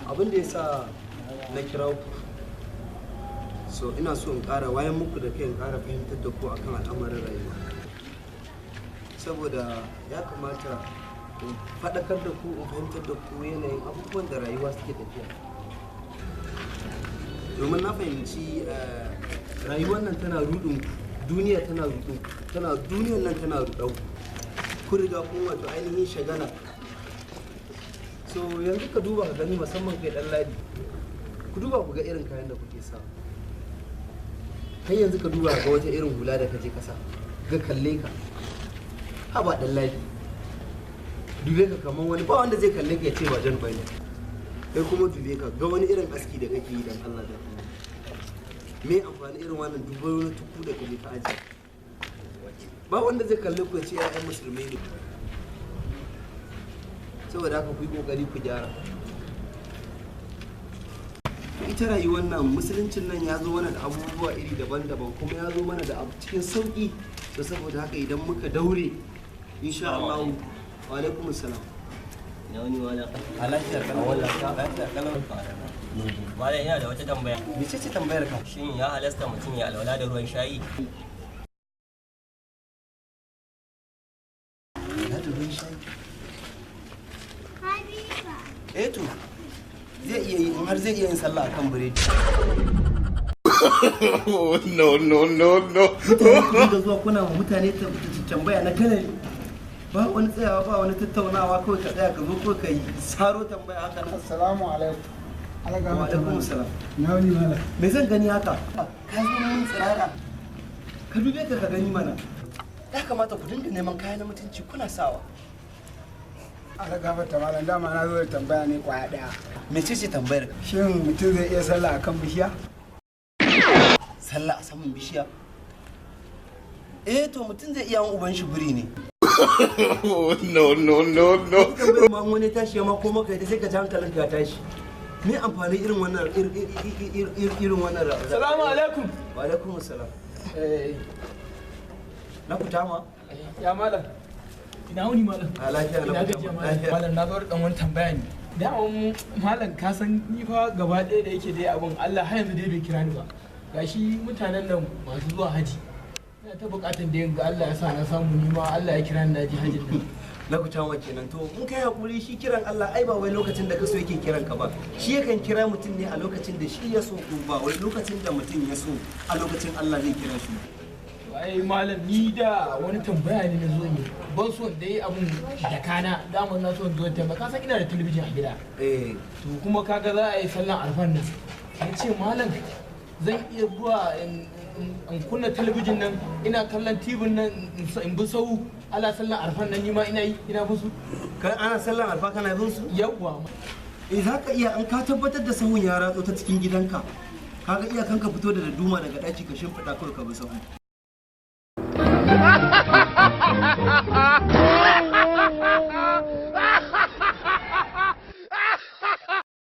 Abin da ya sa na kira ku, so ina so in ƙara wayan muku da kai, in ƙara fahimtar da ku akan al'amarin rayuwa, saboda ya kamata in faɗakar da ku, in fahimtar da ku yanayin abubuwan da rayuwa suke tafiya, domin na fahimci rayuwar nan tana ruɗin ku, duniya tana ruɗin ku, tana duniyar nan tana ruɗan ku. Kun riga kun wato ainihin shagala. So yanzu ka duba ka gani, musamman kai dan Ladi, ku duba ku ga irin kayan da kuke sa. Kai yanzu ka duba ga wata irin hula da ka je kasa, ga kalle ka. Haba dan Ladi, dube ka kamar wani ba wanda zai kalle ka ya ce ba jan bane. Kai kuma dube ka ga wani irin aski da kake yi, dan Allah da Allah, me amfani irin wannan? Dubai wani tuku da kaje ka aje, ba wanda zai kalle ku ya ce 'ya'yan musulmai ne. Saboda haka ku yi kokari ku gyara. To ita rayuwar nan, musuluncin nan ya zo mana da abubuwa iri daban-daban, kuma ya zo mana da abu cikin sauki. So saboda haka idan muka daure, insha Allah. Wa alaikum salam. Ina wani wala? A lafiya kalau, lafiya kalau. Malam, ina da wata tambaya. Mece ce tambayar ka? Shin ya halasta mutum ya alwala da ruwan shayi? Na da ruwan shayi? Eh to, zai iya yi in har zai iya yin sallah akan biredi. No, no, no, no. Mutane ku dinga zuwa kuna wa mutane tambaya na kalari, ba wani tsayawa, ba wani tattaunawa, kawai ka tsaya ka zo kawai ka yi saro tambaya haka nan. Assalamu alaikum. Alaga. Wa alaikum salam. Na wani, malam? Me zan gani haka? Ka zo mun tsirara. Ka dube ka, ka gani mana. Ya kamata ku dinga neman kaya na mutunci kuna sawa. Alaga fata malam, dama na zo da tambaya ne kwaya daya. Mece ce tambayar ka? Shin mutum zai iya sallah akan bishiya? Sallah a saman bishiya? Eh to, mutum zai iya, uban shi biri ne. No, no, no, no. Tambayar ma in wani tashi ya ma ko maka ita, sai ka ji hankalinka ya tashi. Me amfani irin wannan irin wannan Salamu alaikum. Wa alaikum salam. Eh, Na fita ma. Ya malam. Ina wuni, malam? A lafiya na Ina fita gajiya ma. malam. Lafiya. Malam, na zo da dan wani tambaya ne. Dama malam, ka san ni fa gaba ɗaya da yake dai abun Allah har yanzu dai bai kira ni ba. Gashi mutanen nan masu zuwa haji. Ina ta buƙatar da ga Allah ya sa na samu ni ma Allah ya kira ni na je hajin nan. Na fita ma kenan. To in kai hakuri, shi kiran Allah ai ba wai lokacin da ka so yake kiran ka ba. Shi yakan kira mutum ne a lokacin da shi ya so, ko ba wai lokacin da mutum ya so a lokacin Allah zai kira shi. To ai malam, ni da wani tambaya ne na zo ne. Ban so dai abun da kana dama na so in zo in tambaya. Ka san ina da talabijin a gida. Eh. To kuma kaga za a yi sallan arfan nan, an ce malam zan iya zuwa in kunna talabijin nan ina kallon tibin nan, in bi sau ala sallan arfan nan, nima ina yi ina bin su. Kan ana sallan alfa kana bin su? Yawwa. Eh, za ka iya in ka tabbatar da sahun ya ratso ta cikin gidanka. Kaga iyakan ka fito da duma daga daki ka shimfiɗa kawai ka bi sahu.